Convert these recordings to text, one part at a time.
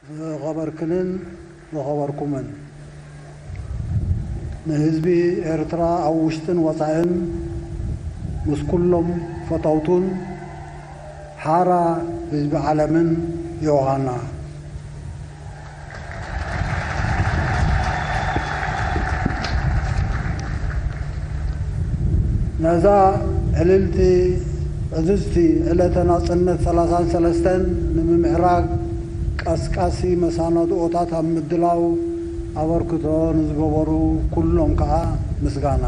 ዝኸበርክንን ዝኸበርኩምን፣ ንህዝቢ ኤርትራ ኣብ ውሽጥን ወጻእን፣ ምስ ኩሎም ፈተውቱን ሓራ ህዝቢ ዓለምን፣ ዮሃና። ነዛ ዕልልቲ ዕዝዝቲ ዕለተ ናጽነት ሰላሳን ሰለስተን ንምምዕራግ ቀስቃሲ መሰናድኦታት ኣብ ምድላው ኣበርክቶ ንዝገበሩ ኩሎም ከኣ ምስጋና።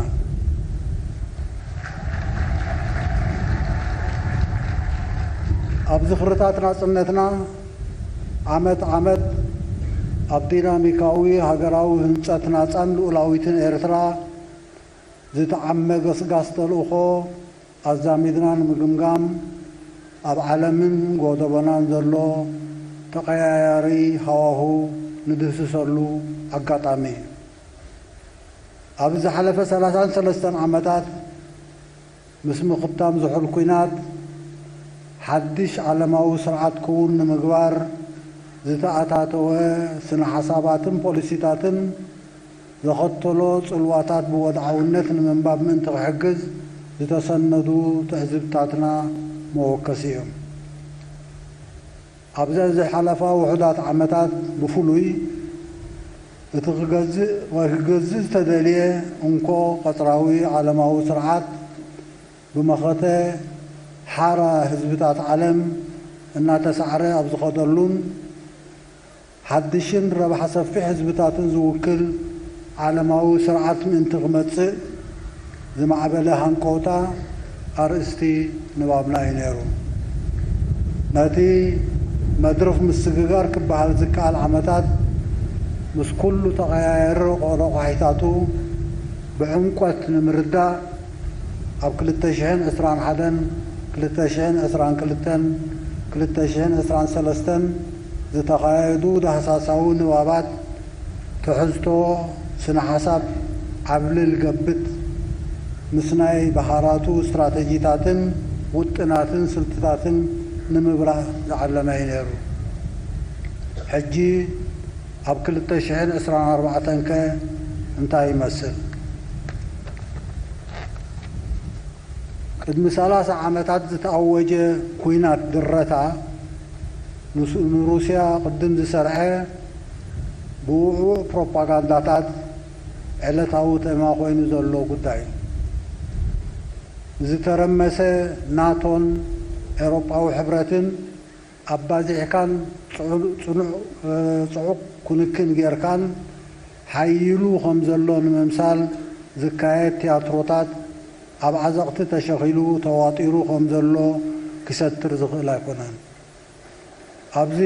ኣብ ዝኽርታት ናጽነትና ዓመት ዓመት ኣብ ዲናሚካዊ ሃገራዊ ህንጸት ናጻን ልኡላዊትን ኤርትራ ዝተዓመ ገስጋስ ተልእኾ ኣዛሚድና ንምግምጋም፣ ኣብ ዓለምን ጎደቦናን ዘሎ ተቐያያሪ ሃዋሁ ንድህስሰሉ ኣጋጣሚ እዩ። ኣብ ዝሓለፈ ሰላሳን ሰለስተን ዓመታት፣ ምስ ምኽታም ዝሑል ኲናት፣ ሓድሽ ዓለማዊ ስርዓት ክውን ንምግባር ዝተኣታተወ ስነ ሓሳባትን ፖሊሲታትን ዘኸተሎ ጽልዋታት ብወድዓውነት ንምንባብ ምእንቲ ክሕግዝ ዝተሰነዱ ትዕዝብትታትና መወከሲ እዮም። ኣብዘን ዝሓለፋ ውሑዳት ዓመታት ብፍሉይ፣ እቲ ክገዝእ ወይ ክገዝእ ዝተደልየ እንኮ ቀጽራዊ ዓለማዊ ስርዓት ብመኸተ ሓራ ህዝብታት ዓለም እናተሳዕረ ኣብ ዝኸደሉን፣ ሓድሽን ረብሓ ሰፊሕ ህዝብታትን ዝውክል ዓለማዊ ስርዓት ምእንቲ ክመጽእ ዝማዕበለ ሃንቀውታ ኣርእስቲ ንባብና እዩ ነይሩ። ነቲ መድረኽ ምስግጋር ክበሃል ዝከኣል ዓመታት፣ ምስ ኩሉ ተቐያየሪ ረቋሒታቱ ብዕምቆት ንምርዳእ፣ ኣብ ክልተ ሽሕን ዕስራን ሓደን፣ ክልተ ሽሕን ዕስራን ክልተን፣ ክልተ ሽሕን ዕስራን ሰለስተን ዝተኻየዱ ዳህሳሳዊ ንባባት፣ ትሕዝቶ ስነ ሓሳብ ዓብልል ገብት፣ ምስ ናይ ባሃራቱ ስትራተጂታትን ውጥናትን ስልትታትን ንምብራህ ዝዓለመ እዩ ነይሩ። ሕጂ ኣብ ክልተ ሽሕን ዕስራን ኣርባዕተን ከ እንታይ ይመስል? ቅድሚ ሰላሳ ዓመታት ዝተኣወጀ ኲናት ድረታ፣ ንሱ-፣ ንሩስያ ቅድም ዝሰርዐ ብውዕዉዕ ፕሮፓጋንዳታት ዕለታዊ ተማ ኮይኑ ዘሎ ጉዳይ እዩ። ዝተረመሰ ናቶን ኤውሮጳዊ ሕብረትን ኣባዚሕካን ጽዑ-፣ ጽኑዕ፣ እ፣ ጽዑቕ ክንክን ጌርካን ሓይሉ ከም ዘሎ ንምምሳል ዝካየድ ቲያትሮታት ኣብ ዓዘቕቲ ተሸኺሉ ተዋጢሩ ከም ዘሎ ክሰትር ዝኽእል ኣይኮነን። ኣብዚ፣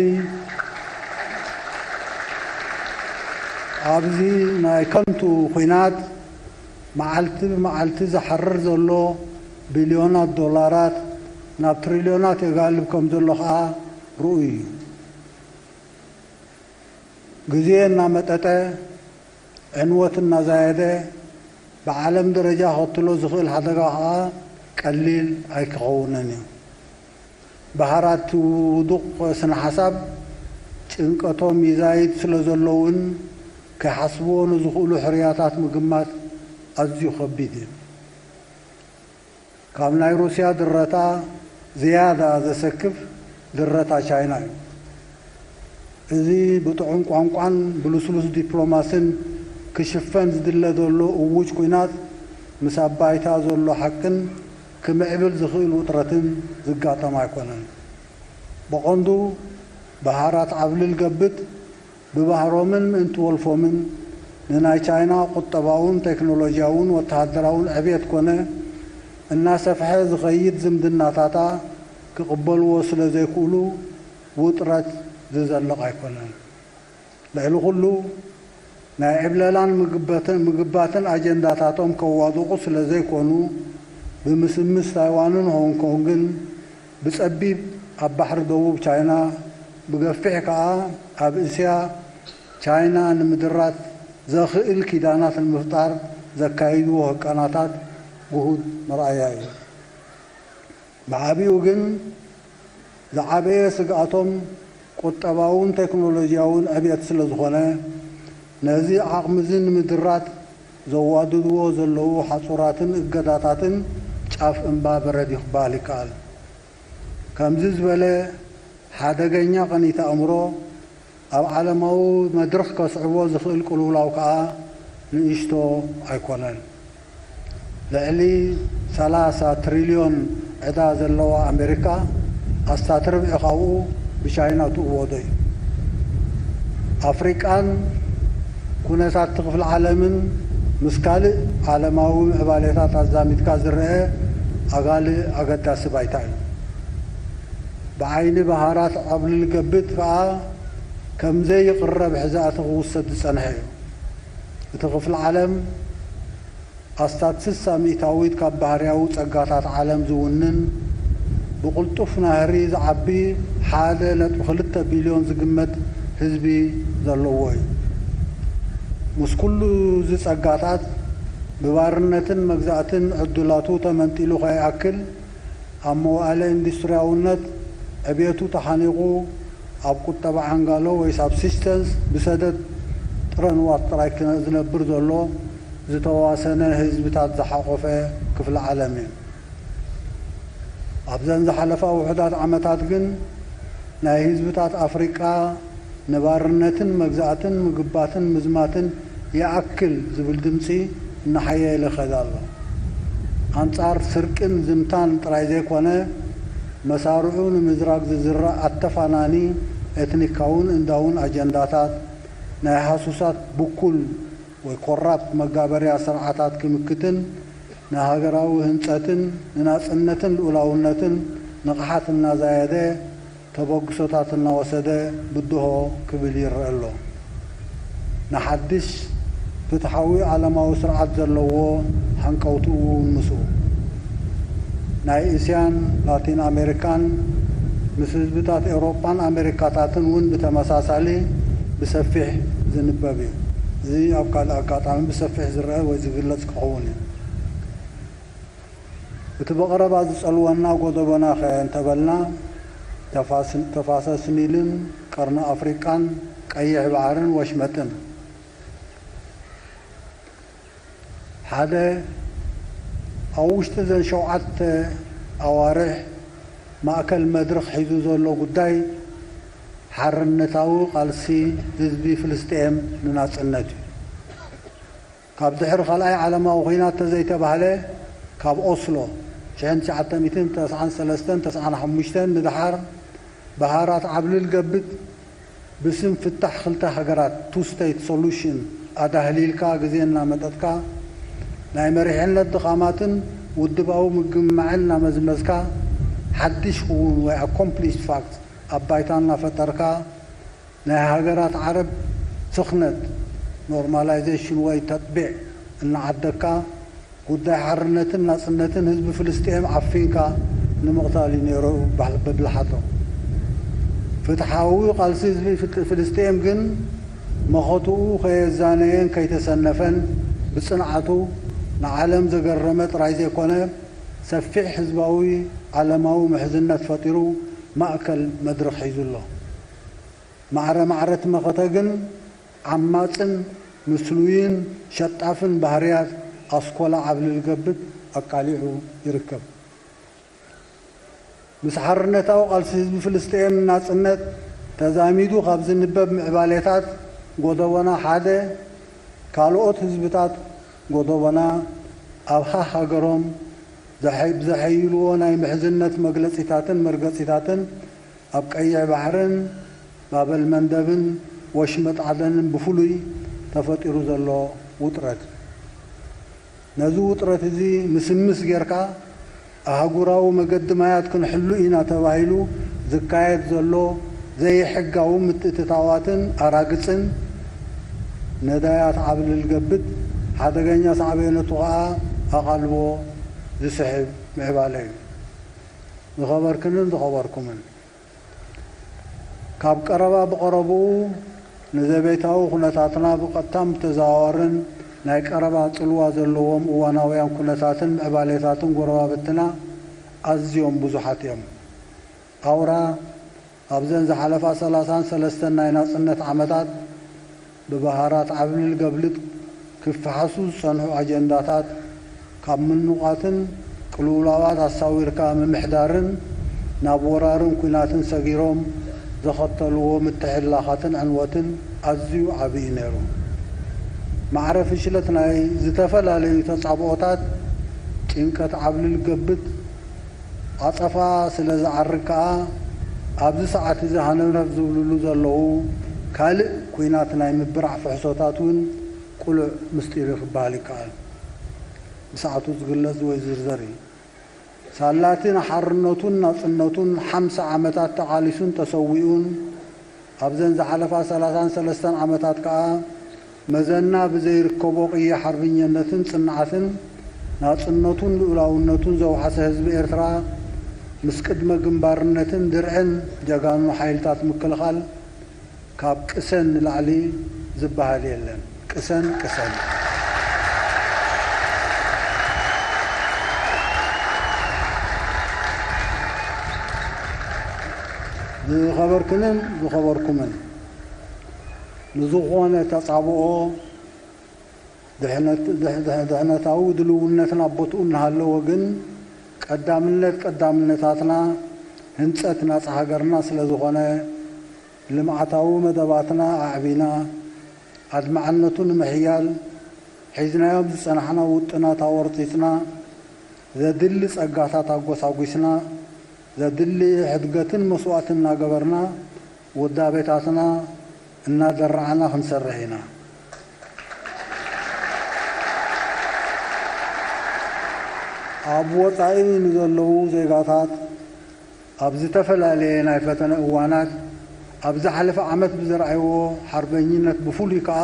ኣብዚ ናይ ከንቱ ኲናት መዓልቲ ብመዓልቲ ዝሓርር ዘሎ ቢልዮናት ዶላራት ናብ ትሪልዮናት የጋልብ ከም ዘሎ ኸኣ ርኡይ እዩ። ግዜ እናመጠጠ፣ ዕንወት እናዛየደ፣ ብዓለም ደረጃ ከክትሎ ዝኽእል ሓደጋ ኸኣ ቀሊል ኣይክኸውንን እዩ። ባሃራቲ ውዱቕ ስነ ሓሳብ ጭንቀቶም ይዛይድ ስለ ዘለውን፣ ከይሓስብዎ ንዝኽእሉ ሕርያታት ምግማት ኣዝዩ ከቢድ እዩ። ካብ ናይ ሩስያ ድረታ ዝያዳ ዘሰክፍ ድረታ ቻይና እዩ። እዚ ብጥዑም ቋንቋን ብልስሉስ ዲፕሎማስን ክሽፈን ዝድለ ዘሎ እዉጅ ኲናት፣ ምስ ኣብ ባይታ ዘሎ ሓቅን ክምዕብል ዝኽእል ውጥረትን ዝጋጠም ኣይኮነን። ብቐንዱ፣ ባሃራት ዓብልል ገብት ብባህሮምን ምእንቲ ወልፎምን ንናይ ቻይና ቁጠባውን ቴክኖሎጂያውን ወተሃደራውን ዕብየት ኮነ፣ እናሰፍሐ ዝኸይድ ዝምድናታታ ክቕበልዎ ስለ ዘይክእሉ፣ ውጥረት ዝዘልቕ ኣይኮነን። ልዕሊ ኩሉ፣ ናይ ዕብለላን ምግበትን፣ ምግባትን ኣጀንዳታቶም ከዋድቑ ስለ ዘይኮኑ፣ ብምስምስ ታይዋንን ሆንግ ኮንግን ብጸቢብ ኣብ ባሕሪ ደቡብ ቻይና፣ ብገፊሕ ከኣ ኣብ እስያ ቻይና ንምድራት ዘኽእል ኪዳናት ንምፍጣር ዘካይድዎ ህቀናታት ግሁድ መርኣያ እዩ። ብዓቢኡ ግን ዝዓበየ ስግኣቶም ቁጠባውን ቴክኖሎጂያውን ዕብየት ስለ ዝኾነ፣ ነዚ ዓቕሚ እዚ ንምድራት ዘዋድድዎ ዘለዉ ሓጹራትን እገዳታትን ጫፍ እምባ በረድ እዩ ክበሃል ይከኣል። ከምዚ ዝበለ ሓደገኛ ቅኒት ኣእምሮ ኣብ ዓለማዊ መድረኽ ከስዕቦ ዝኽእል ቅልውላው ከኣ ንእሽቶ ኣይኮነን። ልዕሊ ሰላሳ ትሪልዮን ዕዳ ዘለዋ ኣሜሪካ ኣስታት ርብዒ ካብኡ ብቻይና ትእወዶ እዩ። ኣፍሪቃን ኩነታት ክፍለ ዓለምን ምስ ካልእ ዓለማዊ ምዕባሌታት ኣዛሚድካ ዝረአ ኣጋልእ ኣገዳሲ ባይታ እዩ። ብዓይኒ በሃራት ዓብልል ገብት ከኣ ከም ዘይቕረብ ሕዛእቲ ክውሰድ ዝጸንሐ እዩ። እቲ ክፍለ ዓለም ኣስታት ስሳ ሚእታዊት ካብ ባህርያዊ ጸጋታት ዓለም ዝውንን፣ ብቕልጡፍ ናህሪ ዝዓቢ ሓደ ነጥቢ ክልተ ቢልዮን ዝግመት ህዝቢ ዘለዎ እዩ። ምስ ኩሉ እዚ ጸጋታት፣ ብባርነትን መግዛእትን ዕድላቱ ተመንጢሉ ከይኣክል፣ ኣብ መዋእለ ኢንዱስትርያውነት ዕብየቱ ተሓኒቑ፣ ኣብ ቁጠባ ዓንጋሎ ወይ ሳብሲስተንስ ብሰደድ ጥረ ንዋት ጥራይ ክነ-፣ ዝነብር ዘሎ ዝተዋሰነ ህዝብታት ዝሓቖፈ ክፍለ ዓለም እዩ። ኣብዘን ዝሓለፋ ውሑዳት ዓመታት ግን ናይ ህዝብታት ኣፍሪቃ ንባርነትን መግዛእትን ምግባትን ምዝማትን ይኣክል ዝብል ድምጺ እናሓየለ ይኸይድ ኣሎ። ኣንጻር ስርቅን ዝምታን ጥራይ ዘይኮነ፣ መሳርዑ ንምዝራግ ዝዝራእ ኣተፋናኒ ኤትኒካውን እንዳውን ኣጀንዳታት፣ ናይ ሃሱሳት ብኩል ወይ ኮራፕት መጋበርያ ስርዓታት ክምክትን ንሃገራዊ ህንጸትን ንናጽነትን ልኡላውነትን ንቕሓት እናዛየደ ተበግሶታት እናወሰደ ብድሆ ክብል ይረአ ኣሎ። ንሓድሽ ፍትሓዊ ዓለማዊ ስርዓት ዘለዎ ሃንቀውትኡ እውን ምስኡ። ናይ እስያን ላቲን ኣሜሪካን ምስ ህዝብታት ኤውሮጳን ኣሜሪካታትን እውን ብተመሳሳሊ ብሰፊሕ ዝንበብ እዩ። እዚ ኣብ ካልእ ኣጋጣሚ ብሰፊሕ ዝረአ ወይ ዝግለጽ ክኸውን እዩ። እቲ ብቐረባ ዝጸልወና ጎደቦና ከ እንተበልና፣ ተፋስ-፣ ተፋሰስ ኒልን ቀርኒ ኣፍሪቃን ቀይሕ ባሕርን ወሽመጥን። ሓደ፣ ኣብ ውሽጢ እዘን ሸውዓተ ኣዋርሕ ማእከል መድረኽ ሒዙ ዘሎ ጉዳይ ሓርነታዊ ቃልሲ ህዝቢ ፍልስጤም ንናጽነት እዩ። ካብ ድሕሪ ካልኣይ ዓለማዊ ኲናት ተዘይተባህለ፣ ካብ ኦስሎ ሽሕን ትሽዓተ ሚእትን ተስዓን ሰለስተን ተስዓን ሓሙሽተን ንደሓር፣ ብሃራት ዓብልል ገብት ብስም ፍታሕ ክልተ ሃገራት፣ ቱ ስቴት ሶሉሽን፣ ኣዳህሊልካ ግዜ እናመጠጥካ፣ ናይ መሪሕነት ድኻማትን ውድባዊ ምግምማዕን እናመዝመዝካ፣ ሓድሽ ክውን ወይ ኣኮምፕሊሽድ ፋክት ኣብ ባይታ እናፈጠርካ፣ ናይ ሃገራት ዓረብ ስኽነት፣ ኖርማላይዜሽን ወይ ተጥቢዕ፣ እናዓደግካ፣ ጉዳይ ሓርነትን ናጽነትን ህዝቢ ፍልስጤም ዓፊንካ ንምቕታል እዩ ነይሩ ባህ-፣ ብብልሓቶም። ፍትሓዊ ቃልሲ ህዝቢ ፍት-፣ ፍልስጤም ግን መኸትኡ ከየዛነየን ከይተሰነፈን ብጽንዓቱ ንዓለም ዘገረመ ጥራይ ዘይኮነ፣ ሰፊሕ ህዝባዊ ዓለማዊ ምሕዝነት ፈጢሩ ማእከል መድረኽ ሒዙ ኣሎ። ማዕረ ማዕረ እቲ መኸተ ግን ዓማጽን ምስሉይን ሸጣፍን ባህርያት ኣስኮላ ዓብልል ገብት ኣቃሊዑ ይርከብ። ምስ ሓርነታዊ ቃልሲ ህዝቢ ፍልስጤም ናጽነት ተዛሚዱ ካብ ዝንበብ ምዕባሌታት ጎደቦና ሓደ፣ ካልኦት ህዝብታት ጎደቦና ኣብ ሃ-፣ ሃገሮም ዘሐ-፣ ብዘሐይልዎ ናይ ምሕዝነት መግለጺታትን መርገጺታትን ኣብ ቀይሕ ባሕርን ባበል መንደብን ወሽመጥ ዓደንን ብፍሉይ ተፈጢሩ ዘሎ ውጥረት። ነዚ ውጥረት እዚ ምስምስ ጌርካ ኣህጉራዊ መገዲ ማያት ክንሕሉ ኢና ተባሂሉ ዝካየድ ዘሎ ዘይሕጋዊ ምትእትታዋትን ኣራግጽን ነዳያት ዓብልል ገብት ሓደገኛ ሳዕቤነቱ ከኣ ኣቓልቦ ዝስሕብ ምዕባለ እዩ። ዝኸበርክንን ዝኸበርኩምን፣ ካብ ቀረባ ብቐረብኡ ንዘቤታዊ ኩነታትና ብቐጥታን ብተዘዋዋርን ናይ ቀረባ ጽልዋ ዘለዎም እዋናውያን ኩነታትን ምዕባሌታትን ጎረባብትና ኣዝዮም ብዙሓት እዮም። ኣውራ ኣብዘን ዝሓለፋ ሰላሳን ሰለስተን ናይ ናጽነት ዓመታት ብባህራት ዓብልል ገብልጥ ክፈሓሱ ዝጸንሑ ኣጀንዳታት ካብ ምንቋትን ቅልውላዋት ኣሳዊርካ ምምሕዳርን ናብ ወራርን ኲናትን ሰጊሮም ዘኸተልዎ ምትሕልላኻትን ዕንወትን ኣዝዩ ዓቢ እዩ ነይሩ። ማዕረ ፍሽለት ናይ ዝተፈላለዩ ተጻብኦታት ጭንቀት ዓብልል ገብጥ ዓጸፋ ስለ ዝዓርግ ከኣ፣ ኣብዚ ሰዓት እዚ ሃነፍነፍ ዝብልሉ ዘለዉ ካልእ ኲናት ናይ ምብራዕ ፍሕሶታት እውን ቅሉዕ ምስጢር እዩ ክበሃል ይከኣል። ብሰዓቱ ዝግለጽ ወይ ዝርዘር እዩ። ሳላቲ ንሓርነቱን ናጽነቱን ሓምሳ ዓመታት ተቓሊሱን ተሰዊኡን፣ ኣብዘን ዝሓለፋ ሰላሳን ሰለስተን ዓመታት ከኣ መዘና ብዘይርከቦ ቅያ ሓርብኛነትን ጽንዓትን ናጽነቱን ልኡላውነቱን ዘውሓሰ ህዝቢ ኤርትራ፣ ምስ ቅድመ ግንባርነትን ድርዕን ጀጋኑ ሓይልታት ምክልኻል ካብ ቅሰን ንላዕሊ ዝበሃል የለን። ቅሰን፣ ቅሰን። ዝኸበርክንን ዝኸበርኩምን፣ ንዝኾነ ተጻብኦ ድሕነት-፣ ድሕ-፣ ድሕ-፣ ድሕነታዊ ድልውነትና ቦትኡ እናሃለወ ግን፣ ቀዳምነት ቀዳምነታትና ህንጸት ናጻ ሃገርና ስለ ዝኾነ፣ ልምዓታዊ መደባትና ኣዕቢና፣ ኣድማዕነቱ ንምሕያል ሒዝናዮም ዝጸናሕና ውጥናት ኣወርጺጽና፣ ዘድሊ ጸጋታት ኣጎሳጒስና፣ ዘድሊ ሕድገትን መስዋእትን እናገበርና፣ ውዳቤታትና እናደራዕና ክንሰርሕ ኢና። ኣብ ወጻኢ ንዘለዉ ዜጋታት፣ ኣብ ዝተፈላለየ ናይ ፈተነ እዋናት፣ ኣብ ዝሓለፈ ዓመት ብዘርኣይዎ ሓርበኝነት ብፍሉይ ከኣ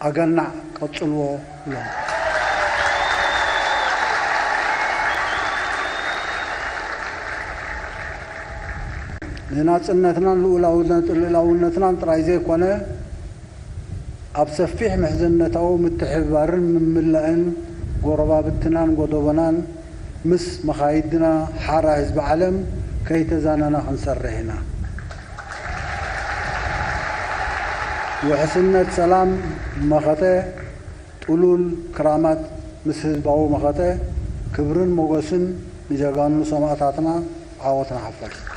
ኣገናዕ ቀጽልዎ ኢሎም። ንናጽነትናን ልኡላውነት-፣ ልኡላውነትናን ጥራይ ዘይኮነ፣ ኣብ ሰፊሕ ምሕዝነታዊ ምትሕብባርን ምምላእን ጎረባብትናን ጎደቦናን ምስ መኻይድና ሓራ ህዝቢ ዓለም ከይተዛነና ክንሰርሕ ኢና። ውሕስነት ሰላም መኸተ ጥሉል ክራማት ምስ ህዝባዊ መኸተ ክብርን ሞገስን ንጀጋኑ ሰማእታትና ዓወት ንሓፋሽ።